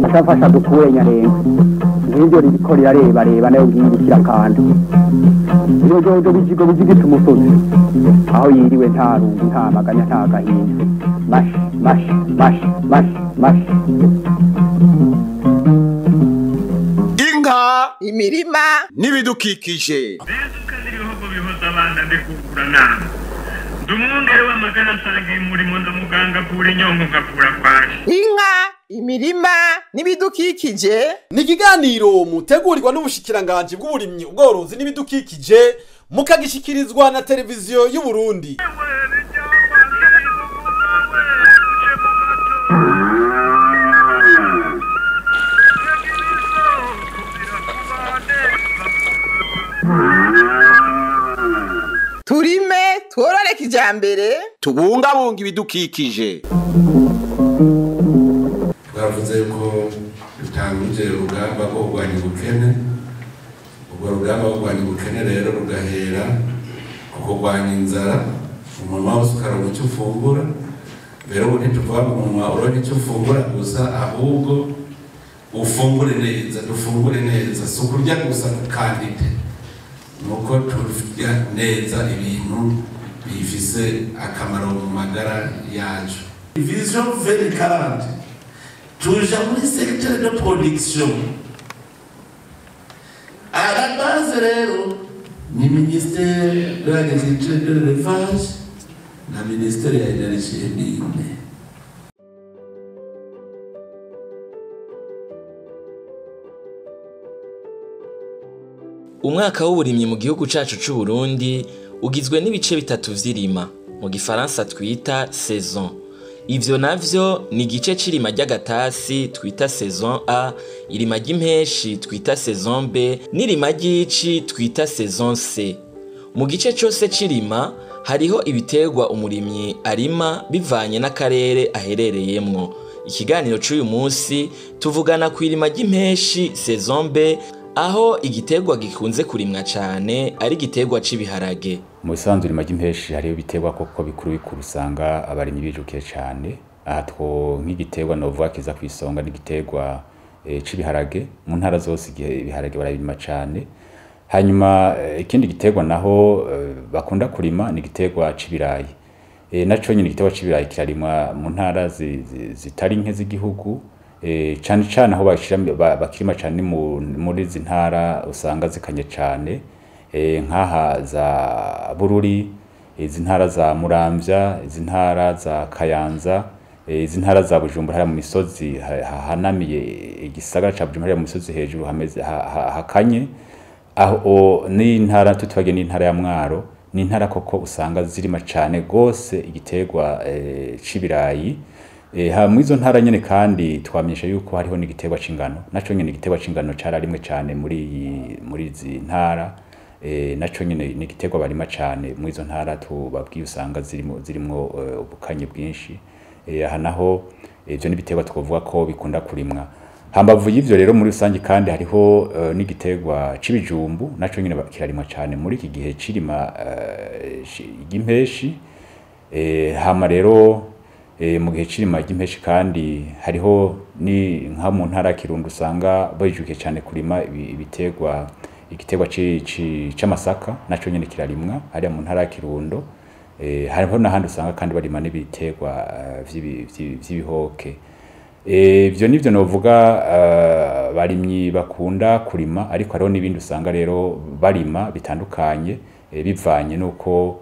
Ashafasha dukure nyarenga ngiryo ririko rirareba reba nayo ngirikira kandi iyo jojo bijigo bijigita umusozi aho yiriwe nta rungu nta maganya nta gahinda mash mash mash mash mash. Inka, imirima n'ibidukikije. Inka, imirima n'ibidukikije ni ikiganiro mutegurirwa n'ubushikiranganje bw'uburimyi, ubworozi n'ibidukikije, mukagishikirizwa na televiziyo y'u Burundi. Turime tworore kijambere, tubungabunga ibidukikije. Twavuze yuko dutanguje urugamba rwo kurwanya ubukene. Urwo rugamba rwo kurwanya ubukene rero rugahera ku kurwanya inzara, umunwa wose ukaronka icyo ufungura. Rero ubu ntituvuga ngo umunwa uronke icyo ufungura gusa, ahubwo ufungure neza, dufungure neza. Si ukurya gusa kandide, nuko turya neza ibintu bifise akamaro mu magara yacu. Vision 2040 tuja muri secteur de production. À la base rero ni ministère de l'agriculture et de l'élevage na ministère ya énergie et mines. Umwaka w'uburimyi mu gihugu cacu c'u Burundi ugizwe n'ibice bitatu vy'irima, mu gifaransa twita saison. Ivyo navyo ni igice c'irima ry'agatasi twita saison A, irima ry'impeshi twita saison B, n'irima ry'ici twita saison C. Mu gice cose c'irima hariho ibiterwa umurimyi arima bivanye n'akarere aherereyemwo. Ikiganiro c'uyu munsi tuvugana kw'irima ry'impeshi saison B, aho igiterwa gikunze kurimwa cane ari igiterwa c'ibiharage. Mu bisanzwe irima ry'impeshi hariho ibiterwa koko bikuru bikuru usanga abarimyi bijukiye cane. Aha two nk'igiterwa novuga kiza kw'isonga n'igiterwa c'ibiharage. Mu ntara zose igihe ibiharage barabirima cane. Hanyuma ikindi giterwa naho bakunda kurima ni igiterwa c'ibirayi. Naco nyene igiterwa c'ibirayi kirarimwa mu ntara zitari nke z'igihugu. Cane cane aho bakirima cane muri izi ntara usanga zikanye cane, nkaha za Bururi, izi ntara za Muramvya, izi ntara za Kayanza, izi ntara za Bujumbura, hariya mu misozi hahanamiye igisagara ca Bujumbura, hariya mu misozi hejuru hameze hakanye. Aho ni intara tutibagiye n'intara ya Mwaro, ni intara koko usanga zirima cane gose igiterwa c'ibirayi. Muri izo ntara nyene kandi twamenyesha yuko hariho n'igiterwa c'ingano. Naco nyene igiterwa c'ingano cararimwe cane muri izi ntara. Naco nyene n'igiterwa barima cane muri izo ntara tubabwiye usanga zirimwo ubukanye bwinshi. Aha naho ivyo n'ibiterwa twovuga ko bikunda kurimwa. Hambavu y'ivyo rero muri rusange kandi hariho n'igiterwa c'ibijumbu, naco nyene kirarimwa cane muri iki gihe c'irima ry'impeshi. Hama rero mu gihe c'irima ry'impeshi kandi hariho ni nka mu ntara ya Kirundo usanga bayijukiye cane kurima ibiterwa, igiterwa c'amasaka naco nyene kirarimwa hariya mu ntara ya Kirundo. Hariho n'ahandi usanga kandi barima n'ibiterwa vy'ibihoke. Ivyo nivyo novuga barimyi bakunda kurima, ariko hariho n'ibindi usanga rero barima bitandukanye, bivanye nuko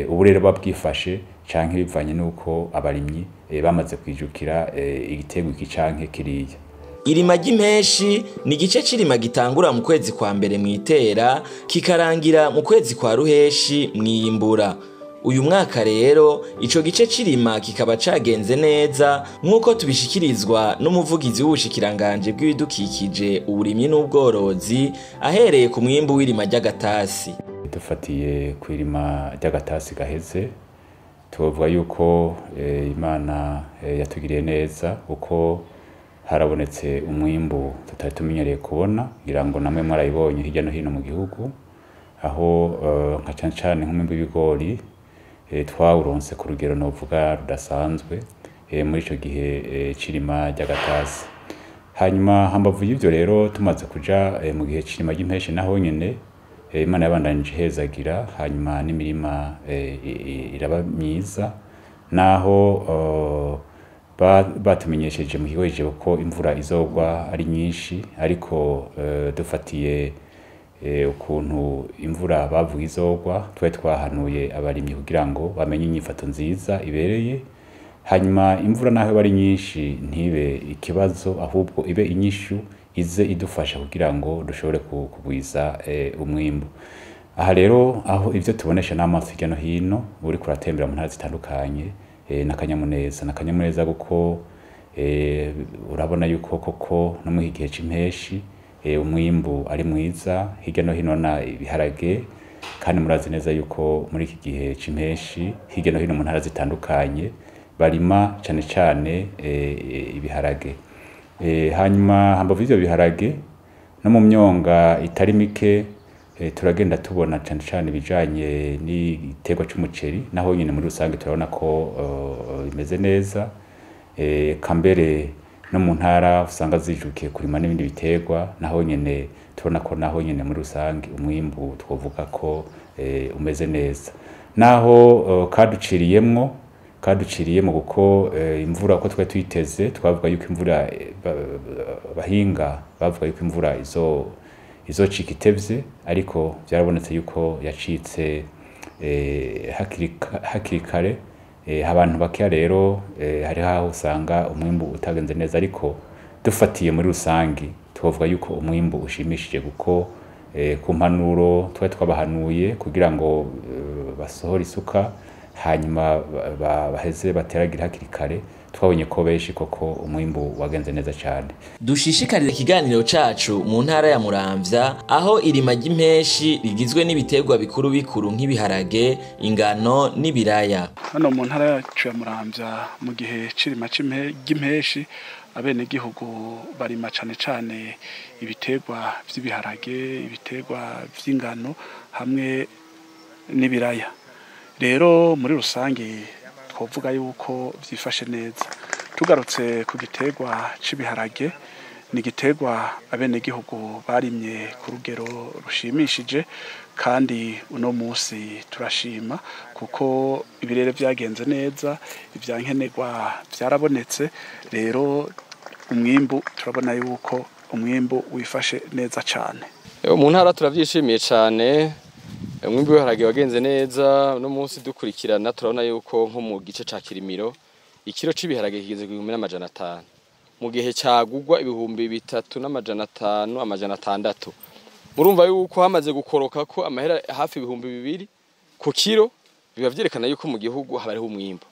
uburere babwifashe canke bivanye nuko abarimyi bamaze kwijukira igiterwa iki canke kiriya. Irima ry'impeshi ni igice c'irima gitangura mu kwezi kwa mbere mw'itera kikarangira mu kwezi kwa ruheshi mw'iyimbura. Uyu mwaka rero ico gice c'irima kikaba cagenze neza nk'uko tubishikirizwa n'umuvugizi w'ubushikiranganje bw'ibidukikije, uburimyi n'ubworozi, ahereye ku mwimbu w'irima ry'agatasi. Dufatiye kw'irima ry'agatasi gaheze, tuvuga yuko Imana yatugiriye neza kuko harabonetse umwimbu tutari tumenyereye kubona, ngira ngo namwe mwarayibonye hirya no hino mu gihugu, aho nka cane cane nk'umwimbu w'ibigori twawuronse ku rugero novuga rudasanzwe. muri ico gihe c'irima ry'agatasi. Hanyuma hambavu y'ivyo rero tumaze kuja mu gihe c'irima ry'impeshi naho nyene Imana yabandanije ihezagira, hanyuma n'imirima iraba myiza, naho batumenyesheje mu kigo ijeho ko imvura izogwa ari nyinshi, ariko dufatiye ukuntu imvura bavuga izogwa, twari twahanuye abarimyi kugira ngo bamenye inyifato nziza ibereye, hanyuma imvura naho iba ari nyinshi ntibe ikibazo, ahubwo ibe inyishu ize idufasha kugira ngo dushobore kugwiza umwimbu. Aha rero aho ivyo tubonesha n'amaso hirya no hino, uriko uratembera mu ntara zitandukanye, n'akanyamuneza kuko urabona yuko koko no mu gihe c'impeshi umwimbu ari mwiza hirya no hino na ibiharage, kandi murazi neza yuko muri iki gihe c'impeshi hirya no hino mu ntara zitandukanye barima cane cane ibiharage. Hanyuma hambavu y'ivyo biharage no mu myonga itari mike turagenda tubona cane cane ibijanye n'igiterwa c'umuceri, naho nyene muri rusange turabona ko bimeze neza. Kambere no mu ntara usanga zijukiye kurima n'ibindi biterwa, naho nyene tubona ko naho nyene muri rusange umwimbu twovuga ko umeze neza. Naho kaduciriyemwo kuko imvura uko twari tuyiteze, twavuga yuko imvura abahinga bavuga yuko imvura izocika itevye, ariko vyarabonetse yuko yacitse hakiri kare. Abantu bakeya rero hariho aho usanga umwimbu utagenze neza, ariko dufatiye muri rusangi twovuga yuko umwimbu ushimishije, kuko ku mpanuro twari twabahanuye kugira ngo basohore isuka hanyuma baheze bateragira hakiri kare, twabonye ko benshi koko umwimbu wagenze neza cyane. Dushishikarire ikiganiro cacu mu ntara ya Muramvya, aho irima ry'impeshi rigizwe n'ibiterwa bikuru bikuru nk'ibiharage, ingano n'ibiraya. Hano mu ntara yacu ya Muramvya mu gihe c'irima ry'impeshi abenegihugu barima cane cane ibiterwa vy'ibiharage, ibiterwa vy'ingano hamwe n'ibiraya. Rero muri rusange twovuga yuko vyifashe neza. Tugarutse ku giterwa c'ibiharage, ni igiterwa abenegihugu barimye ku rugero rushimishije, kandi uno musi turashima kuko ibirere vyagenze neza, ivyankenerwa vyarabonetse. Rero umwimbu turabona yuko umwimbu wifashe neza cane. Mu ntara turavyishimiye cane, umwimbu w'ibiharage wagenze neza. No munsi dukurikirana turabona yuko nko mu gice ca Kirimiro ikiro c'ibiharage kigeze ku 1500, mu gihe cagugwa 3500 600. Murumva yuko hamaze gukoroka ko amahera hafi 2000 ku kiro, biba vyerekana yuko mu gihugu haba hariho umwimbu,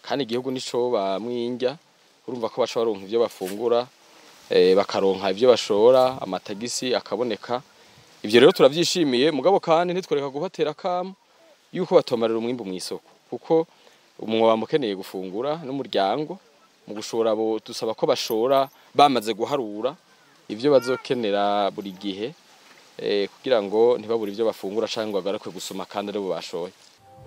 kandi igihugu nico bamwinjya. Urumva ko baca baronka ivyo bafungura, bakaronka ivyo bashora, amatagisi akaboneka. Ivyo rero turavyishimiye, mugabo kandi ntitworeka guhatera kamo yuko batomarira umwimbu mu isoko, kuko umwoba mukeneye gufungura n'umuryango. Mu gushora bo dusaba ko bashora bamaze guharura ivyo bazokenera buri gihe, kugira ngo ntibabure ivyo bafungura canke ngo bagaruke gusoma kandi ari bo bashoye.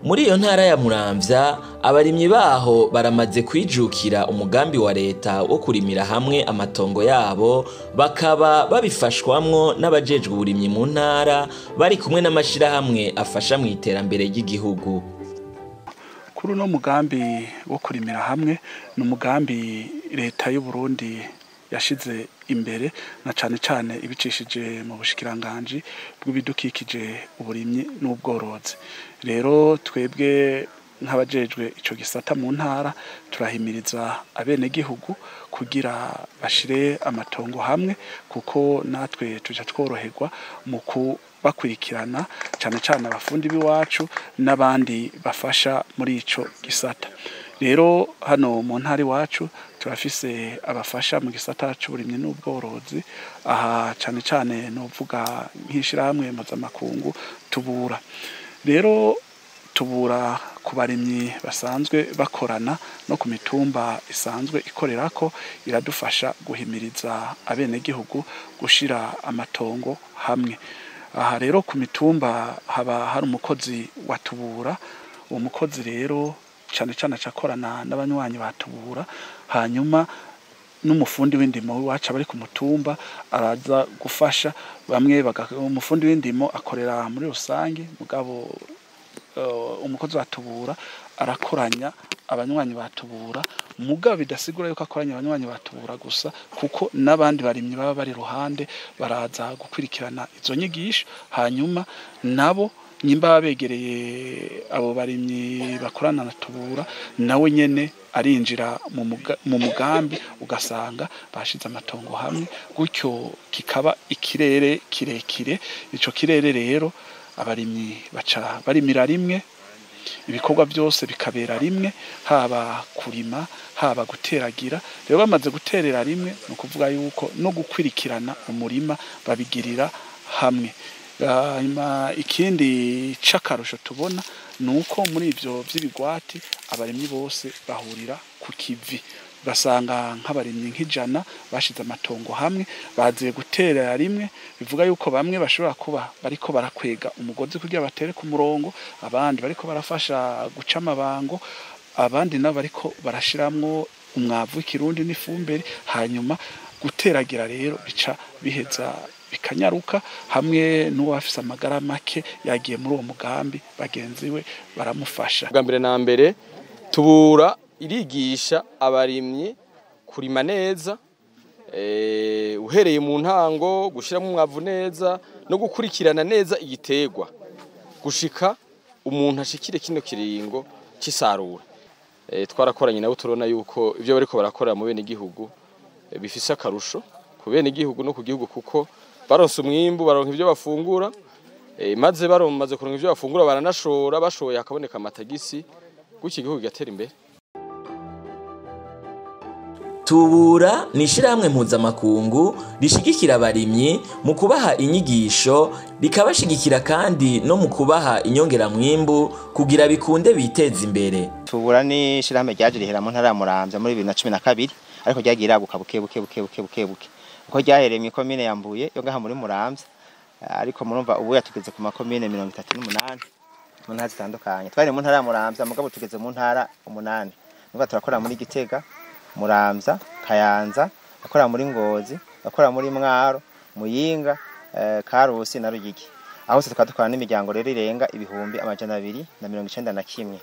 Muri iyo ntara ya Muramvya abarimyi baho baramaze kwijukira umugambi wa leta wo kurimira hamwe amatongo yabo, bakaba babifashwamwo n'abajejwe uburimyi mu ntara bari kumwe n'amashirahamwe afasha mu iterambere ry'igihugu. Kuri uno mugambi wo kurimira hamwe ni umugambi leta y'u Burundi yashize imbere, na cane cane ibicishije mu bushikiranganji bw'ibidukikije, uburimyi n'ubworozi. Rero twebwe nk'abajejwe ico gisata mu ntara turahimiriza abenegihugu kugira bashire amatongo hamwe, kuko natwe tuja tworoherwa mu kubakurikirana, cane cane abafundi b'iwacu n'abandi bafasha muri ico gisata. Rero hano mu ntara iwacu turafise abafasha mu gisata c'uburimyi n'ubworozi, aha cane cane novuga nk'ishirahamwe mpuzamakungu Tubura. Rero Tubura ku barimyi basanzwe bakorana no ku mitumba isanzwe ikorerako, iradufasha guhimiriza abenegihugu gushira amatongo hamwe. Aha rero ku mitumba haba hari umukozi wa Tubura. Uwo mukozi rero Cyane cyane acakorana n'abanywanyi batubura, hanyuma n'umufundi w'indimo wacu abari ku mutumba araza gufasha bamwe. Umufundi w'indimo akorera muri rusange, mugabo umukozi watubura arakoranya abanywanyi batubura, mugabo bidasigura yuko akoranya abanywanyi batubura gusa, kuko n'abandi barimyi baba bari ruhande baraza gukurikirana izo nyigisho. Hanyuma nabo nyimba begereye abo barimyi bakorana na Tubura, nawe nyene arinjira mu mugambi, ugasanga bashize amatongo hamwe gutyo, kikaba ikirere kirekire. Ico kirere rero abarimyi baca barimira rimwe, ibikorwa byose bikabera rimwe, haba kurima, haba guteragira. Rero bamaze guterera rimwe, ni ukuvuga yuko no gukwirikirana umurima babigirira hamwe. Hanyuma ikindi c'akarusho tubona ni uko muri ivyo vy'ibigwati abarimyi bose bahurira ku kivi, ugasanga nk'abarimyi nk'ijana bashize amatongo hamwe, baziye guterera rimwe. Bivuga yuko bamwe bashobora kuba bariko barakwega umugozi kugira batere ku murongo, abandi bariko barafasha guca amabango, abandi nabo bariko barashiramwo umwavu w'ikirundi n'ifumbire. Hanyuma guteragira rero bica biheza bikanyaruka, hamwe n'uwo afise amagara make yagiye muri uwo mugambi, bagenzi we baramufasha. Bwa mbere na mbere, Tubura irigisha abarimyi kurima neza, uhereye mu ntango, gushiramo umwavu neza no gukurikirana neza igiterwa gushika umuntu ashikire kino kiringo c'isarura. Twarakoranye nabo, turabona yuko ivyo bariko barakorera mu bene igihugu bifise akarusho ku bene igihugu no ku gihugu, kuko baronse umwimbu, baronka ivyo bafungura, maze baromaze kuronka ivyo bafungura baranashora, bashoye hakaboneka amatagisi, gutyo igihugu kigatera imbere. Tubura ni ishirahamwe mpuzamakungu rishigikira abarimyi mu kubaha inyigisho, rikabashigikira kandi no mu kubaha inyongeramwimbu kugira bikunde biteze imbere. Tubura ni ishirahamwe ryaje rihera mu ntara ya Muramvya muri 2012, ariko ryagiye riraguka buke buke buke buke buke buke, uko ryahereye mu ikomine ya Mbuye yo ngaha muri Muramvya, ariko murumva ubu yatugeze ku makomine 38 mu ntara zitandukanye. Twari mu ntara ya Muramvya, mugabo tugeze mu ntara 8. Nuko turakora muri Gitega, Muramvya, Kayanza, bakora muri Ngozi, bakora muri Mwaro, Muyinga, Karusi na Ruyigi. Aho se tukaba dukora n'imiryango rero irenga 291,000.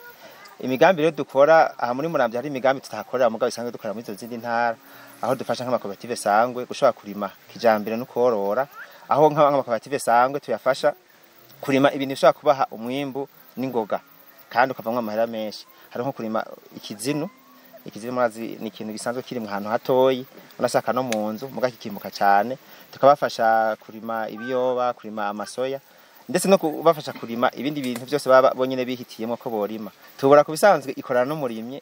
Imigambi rero dukora aha muri Muramvya, hari imigambi tutahakorera mugabo isanzwe dukora muri izo zindi ntara, aho dufasha nk'amakoperative sangwe gushobora kurima kijambere no korora, aho nk'amakoperative sangwe tuyafasha kurima ibintu bishobora kubaha umwimbu n'ingoga kandi ukavamwo amahera menshi. Hari nko kurima ikizinu. Ikizinu murazi ni ikintu gisanzwe kiri mu hantu hatoyi, unashaka no mu nzu muga kikimuka cyane. Tukabafasha kurima ibiyoba, kurima amasoya, ndetse no kubafasha kurima ibindi bintu byose baba bonyene bihitiyemo ko borima. Tubura ku bisanzwe ikorana n'umurimyi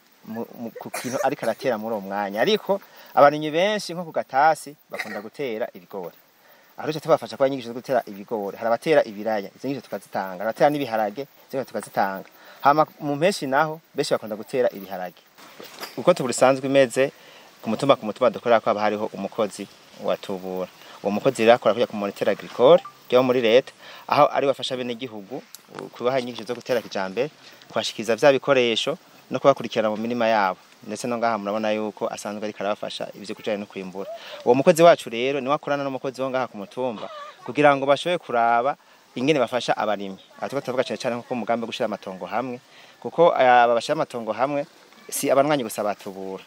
ku kintu ariko aratera muri uwo mwanya, ariko abarimyi benshi nko ku gatasi bakunda gutera ibigori. Aho duca tubafasha kuba inyigisho zo gutera ibigori, hari abatera ibiraya, izo nyigisho tukazitanga, hari abatera n'ibiharage, izo tukazitanga. Hama mu mpeshi naho benshi bakunda gutera ibiharage. Uko Tubura isanzwe imeze, ku mutumba dukorera ko haba hariho umukozi wa Tubura. Uwo mukozi rero akora ku moniteur agricole ryo muri leta, aho ari bafasha bene igihugu kubaha inyigisho zo gutera kijambere, kubashikiza vya bikoresho no kubakurikirana mu mirima yabo. Ndetse no ngaha murabona yuko asanzwe ariko arabafasha ivyo kujanye no kwimbura. Uwo mukozi wacu rero niwe akorana n'umukozi wo ngaha ku mutumba kugira ngo bashobore kuraba ingene bafasha abarimyi. Aha turiko turavuga cane cane nko umugambi wo gushira amatongo hamwe, kuko aba bashira amatongo hamwe si abanwanyi gusa batubura,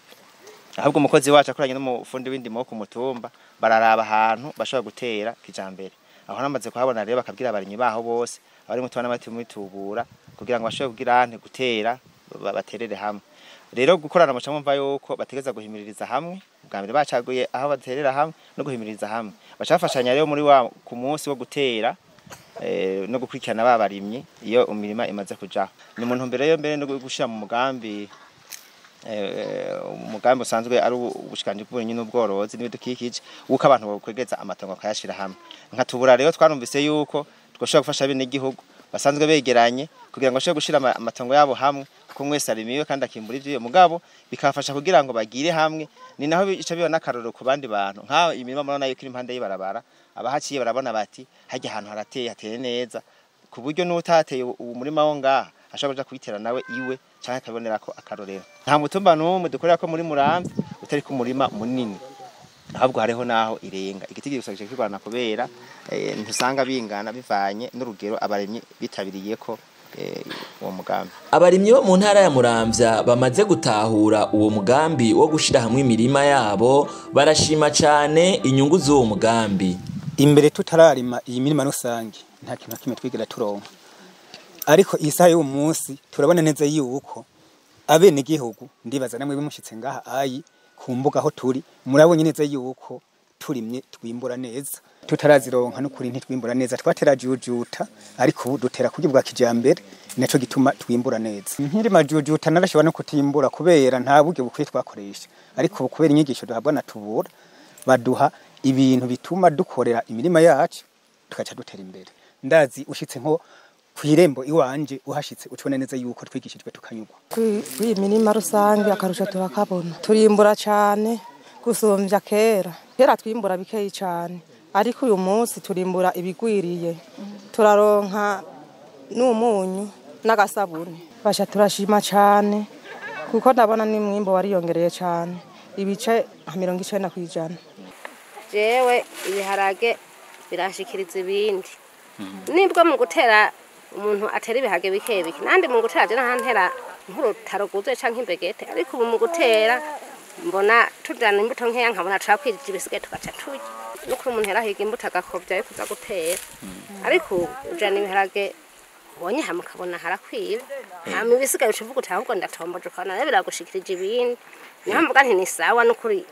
ahubwo umukozi wacu akoranye n'umufundi w'indimo wo ku mutumba bararaba ahantu bashobora gutera kijambere. Aho namaze kuhabona rero bakabwira abarimyi baho bose abari mu tubana bati muri Tubura kugira ngo bashobore kugira ante gutera baterere hamwe. Rero gukorana muca mwumva yuko bategeza guhimiririza hamwe, bwa mbere bacaguye aho baterera hamwe no guhimiririza hamwe. Bacafashanya rero muri wa ku munsi wo gutera no gukurikirana babarimyi iyo imirima imaze kujaho. Ni mu ntumbero yo mbere no gushira mu mugambi, umugambi usanzwe ari ubushikanji bw'uburimyi n'ubworozi n'ibidukikije, uko abantu bokwegeza amatongo akayashira hamwe. Nka Tubura rero twarumvise yuko twoshobora gufasha bene igihugu basanzwe begeranye kugira ngo bashobore gushira amatongo yabo hamwe, kuko mwese arimiwe kandi akimbura ivyo, mugabo bikafasha kugira ngo bagire hamwe. Ni naho bica biba n'akarorero ku bandi bantu, nkaho imirima murabona yuko iri impande y'ibarabara, abahaciye barabona bati harya ahantu harateye, hateye neza, ku buryo n'utateye uwo murima wo ngaha ashobora kuja kuyitera nawe iwe canke akabonera ko akarorero. Nta mutumba n'umwe dukorera ko muri Muramvya utari ku murima munini, ahubwo hariho naho irenga igiti gusa kirwana kubera ntusanga bingana bivanye n'urugero abarimyi bitabiriye ko uwo mugambi. Abarimyi bo mu ntara ya Muramvya bamaze gutahura uwo mugambi wo gushira hamwe imirima yabo barashima cane inyungu z'uwo mugambi. Imbere tutararima iyi mirima rusange nta kintu kimwe twigera turonka, ariko isaha y'uwo munsi turabona neza yuko abene gihugu ndibaza namwe bimushitse ngaha ayi ku mbuga aho turi murabonye neza yuko turimye twimbura neza. Tutarazironka n'ukuri ntitwimbura neza, twatera jujuta ariko ubu dutera kurya bwa kijambere naco gituma twimbura neza. Nkirima jujuta narashobora no kutimbura kubera nta buryo bukwiye twakoresha, ariko kubera inyigisho duhabwa na Tubura baduha ibintu bituma dukorera imirima yacu tukaca dutera imbere. Ndazi ushitse nko kwirembo iwanje uhashitse ucone neza yuko twigishijwe tukanyugwa. Kwi mirima rusange akarusho turakabona, turimbura cyane gusumvya kera. Kera twimbura bikeyi cyane, ariko uyu munsi turimbura ibigwiriye, turaronka n'umunyu n'agasabune. Basha turashima cyane kuko ndabona ni mwimbo wariyongereye cyane ibice 90%. Jewe ibiharage birashikiriza ibindi nibwo mu gutera umuntu atera ibihage bike bike, nandi mu gutera je ntantera nk'urutaro guzuye canke imbegete, ariko ubu mu gutera mbona tujana imbuto nkeya nkabona turakwirije ibisigaye tugaca turya. Nuko umuntu yarahiga imbuto agakovya yo kuza gutera, ariko ujana ibiharage ubonye hamwe ukabona harakwiba hama ibisigaye uca uvuga uti ahubwo ndatomboje, ukabona biragushikirije ibindi. Niho mvuga nti ni sawa n'ukuri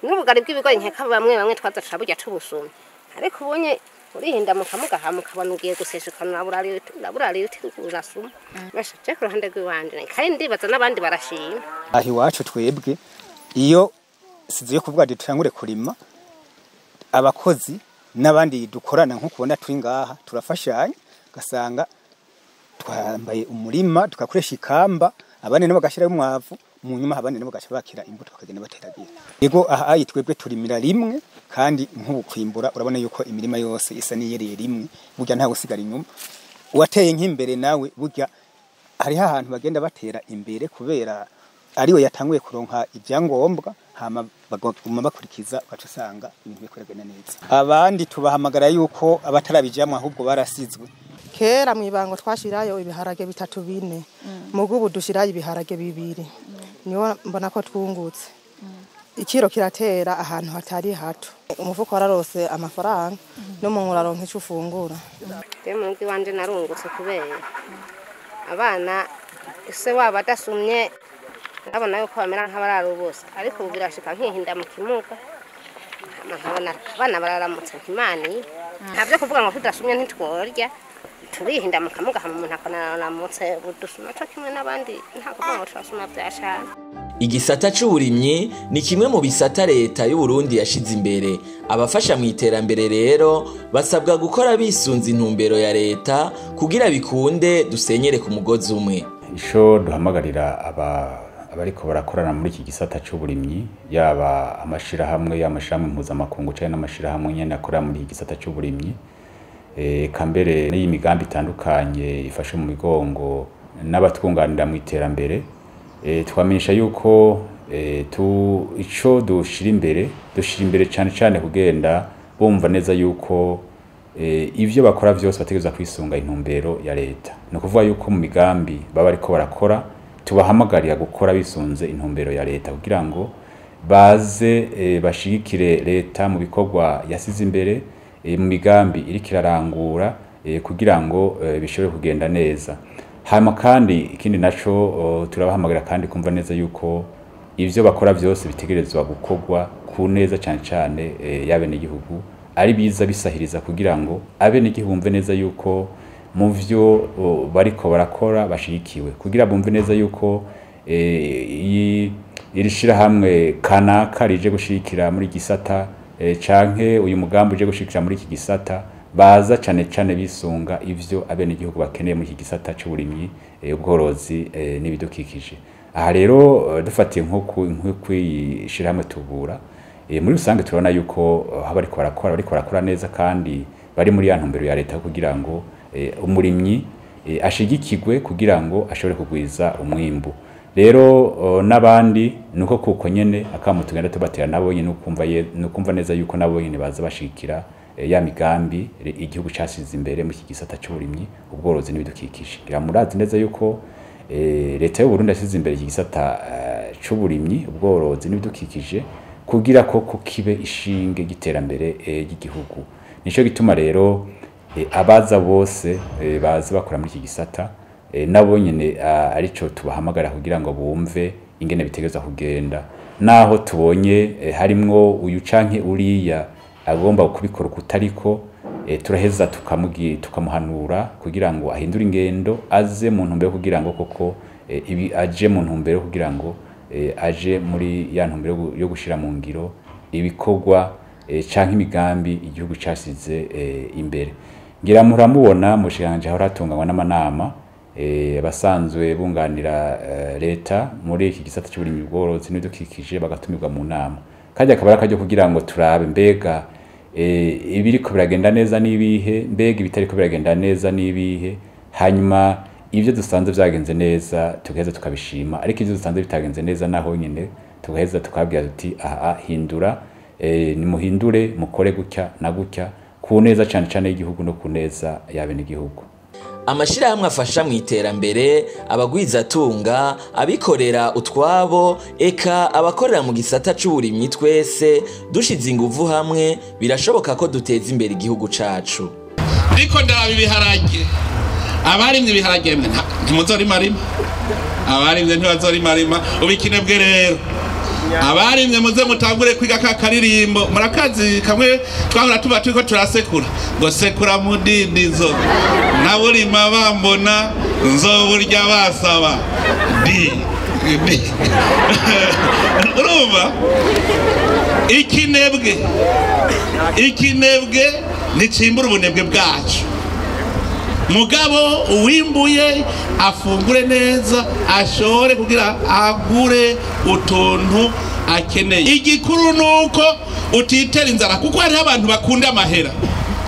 n'ubugari bw'ibigori nkeka bamwe bamwe twaza turaburya tubusumye, ariko ubonye urihinda mukamugaha mukabona ugiye guseshekana uraburari urasuma. Basha je ku ruhande rw'iwanje kandi ndibaza n'abandi barashima. Aho iwacu twebwe iyo sizo yo kuvuga dutangure kurima, abakozi n'abandi dukorana nko kubona turi ngaha turafashanya, gasanga twambaye umurima tugakoresha ikamba, abandi nabo bagashira umwavu mu nyuma, abandi nabo bagaca bakira imbuto bakagenda bateragira. Yego aha ayi twebwe turimira rimwe kandi nk'ubu kwimbura urabona yuko imirima yose isa n'iyereye rimwe, burya nta gusigara inyuma. Uwateye nk'imbere nawe burya hariho ahantu bagenda batera imbere kubera ariwe yatanguye kuronka ibyangombwa, hama baguma bakurikiza ugaca usanga ibintu bikoragana neza. Abandi tubahamagara yuko abatarabijamwe ahubwo barasizwe. Kera mwibango twashirayo ibiharage 3 4, mugubu dushirayo ibiharage 2. Niho mbona ko twungutse. Ikiro kiratera ahantu hatari hato, umufuko wararose amafaranga n'umuntu uraronka ico ufungura. Je mu rugo iwanje narungutse kubera abana ese waba adasumye ndabona yuko bamera nk'abarara bose, ariko ubu birashika nkihinda mu kimuga nkabona abana bararamutse nk'imani. Ntabyo kuvuga ngo tudasumye ntitworya, turihinda mu kamuga hama umuntu akanaramutse budusuma co kimwe n'abandi, nta kuvuga ngo turasuma vyashana. Igisata c'uburimyi ni kimwe mu bisata leta y'u Burundi yashize imbere. Abafasha mu iterambere rero basabwa gukora bisunze intumbero ya leta kugira bikunde dusenyere ku mugozi umwe. Ico duhamagarira abariko barakorana muri iki gisata c'uburimyi, yaba amashirahamwe y'amashirahamwe mpuzamakungu canke n'amashirahamwe nyene akorera muri iki gisata c'uburimyi, eka mbere n'iyi migambi itandukanye ifashe mu migongo n'abatwunganira mu iterambere, twamenyesha yuko ico dushira imbere cane cane kugenda bumva neza yuko ivyo bakora vyose bategerezwa kwisunga intumbero ya leta. Ni ukuvuga yuko mu migambi baba bariko barakora tubahamagarira gukora bisunze intumbero ya leta kugira ngo baze bashigikire leta mu bikorwa yasize imbere, mu migambi iriko irarangura, kugira ngo bishobore kugenda neza. Hama kandi ikindi naco turabahamagarira kandi kumva neza yuko ivyo bakora vyose bitegerezwa gukorwa ku neza cane cane y'abenegihugu, ari biza bisahiriza kugira ngo abenegihugu bumve neza yuko mu vyo bariko barakora bashigikiwe, kugira bumve neza yuko iri shirahamwe kanaka rije gushigikira muri gisata canke uyu mugambi uje gushigikira muri iki gisata, baza cane cane bisunga ivyo abenegihugu bakeneye muri iki gisata c'uburimyi, ubworozi n'ibidukikije. Aha rero dufatiye nko kwishirahamwe Tubura, muri rusange turabona yuko bariko barakora neza kandi bari muri ya ntumbero ya leta kugira ngo umurimyi ashigikirwe kugira ngo ashobore kugwiza umwimbu. Rero n'abandi nuko kuko nyene akamo tugenda tubatera nabo nyene nukumva neza yuko nabo nyene baza bashikira ya migambi igihugu casize imbere mu kigisata c'uburimyi, ubworozi n'ibidukikije. Ngira murazi neza yuko leta y'u Burundi yasize imbere igisata c'uburimyi, ubworozi n'ibidukikije kugira koko kibe ishinge giterambere ry'igihugu. Nico gituma rero abaza bose baza bakora muri iki gisata nabo nyene arico tubahamagara kugira ngo bumve ingene bitegeza kugenda. Naho tubonye harimwo uyu canke uriya agomba kubikora kutariko, turaheza tukamuhanura kugira ngo ahindure ingendo, aze mu ntumbero kugira ngo koko ibi aje mu ntumbero kugira ngo aje muri ya ntumbero yo gushira mu ngiro ibikorwa canke imigambi igihugu casize imbere. Ngira muramubona mushikanje aho ratunganywa n'amanama abasanzwe bunganira leta muri iki gisata cy'uburimyi, ubworozi n'ibidukikije bagatumirwa mu nama. Kajya kabara kajyo kugira ngo turabe mbega ibiriko biragenda neza nibihe, mbega ibitariko biragenda neza nibihe, hanyuma ivyo dusanze vyagenze neza tugaheza tukabishima, ariko ivyo dusanze bitagenze neza naho nyene tugaheza tukabwira tuti aha hindura, nimuhindure mukore gutya na gutya ku neza cane cane y'igihugu no ku neza y'abenegihugu. Amashirahamwe afasha mu iterambere, abagwizatunga, abikorera utwabo, eka abakorera mu gisata c'uburimyi, twese dushize inguvu hamwe birashoboka ko duteza imbere igihugu cacu. Ndiko ndaraba ibiharage, abarimye ibiharage ntimuzorimarima, abarimye ntibazorimarima ubikinebwe. Rero abarimye muze mutangure kwiga ka karirimbo murakazi kamwe twahora tuba turiko turasekura ngo sekura mudindizo naburima bambona nzoburya basaba di di. Urumva ikinebwe nicimbura ubunebwe bwacu. Mugabo uwimbuye afungure neza, ashore kugira agure utuntu akeneye. Igikuru nuko utitera inzara, kuko hariho abantu bakunda amahera,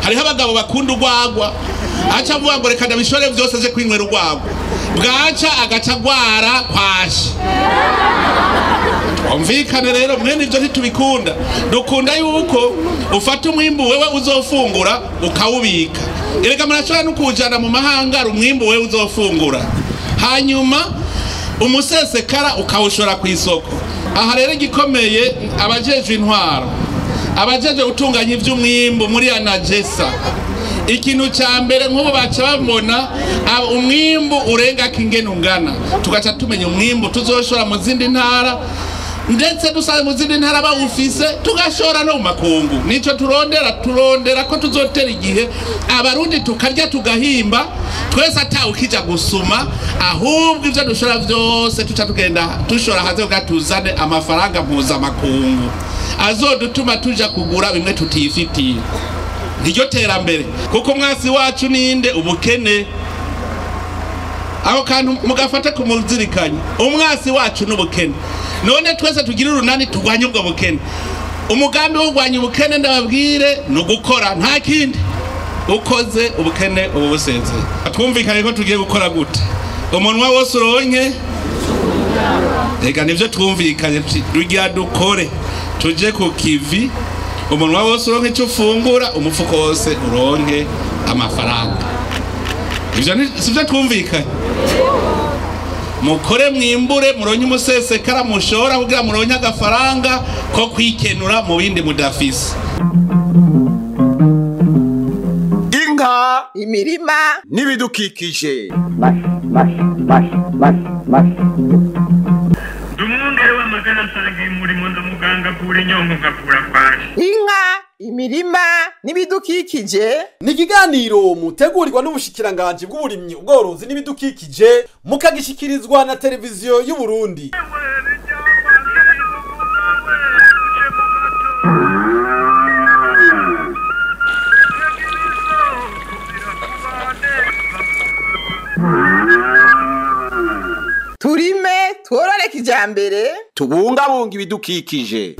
hariho abagabo bakunda urwagwa, aca avuga ngo reka ndabishore vyose aje kwinywera urwagwa, bwaca agaca agwara kwashi. Twumvikane rero mwene ivyo ntitubikunda. Dukunda yuko ufata umwimbu wewe uzofungura ukawubika. Erega murashobora no kuwujana mu mahanga umwimbu wewe uzofungura, hanyuma umusesekara ukawushora ku isoko. Aha rero igikomeye, abajejwe intwaro, abajejwe gutunganya ivy'umwimbu muri anagesa, ikintu ca mbere nk'ubu baca babona umwimbu urenga kingene ungana, tugaca tumenya umwimbu tuzoshora mu zindi ntara, ndetse dusanze mu zindi ntara bawufise tugashora no mu makungu. Nico turondera ko tuzotera igihe abarundi tukarya tugahimba twese atawukija gusuma, ahubwo ivyo dushora vyose tuca tugenda dushora hanze kugira tuzane amafaranga mpuzamakungu azodutuma tuja kugura bimwe tutifitiye. Niryo terambere, kuko mwasi wacu ninde? Ubukene. Aho kantu mugafata kumuzirikanya, umwasi wacu n'ubukene. None twese tugira urunani turwanye ubwo bukene. Umugambi wo kurwanya ubukene ndababwire ni ugukora, nta kindi. Ukoze ubukene ubu busezeye. Twumvikane ko tugiye gukora gute? Umunwa wose uronke, reka nivyo twumvikanye, tugira dukore tuje ku kivi, umunwa wose uronke icyo ufungura, umufuko wose uronke amafaranga. Ivyo sivyo twumvikanye? Mukore mwimbure muronye umusesekara mushora kugira muronye agafaranga ko kwikenura mu bindi mudafise. Inka, imirima n'ibidukikije. Mash mash mash mash mash. Dumwungere w'amagana nsangiye umurimo ndamuganga kure inyongo nkakura kwaje. Inka, imirima n'ibidukikije ni ikiganiro mutegurirwa n'ubushikiranganje bw'uburimyi, ubworozi n'ibidukikije, mukagishikirizwa na televiziyo y'u Burundi. Turime tworore kijambere, tubungabunga ibidukikije.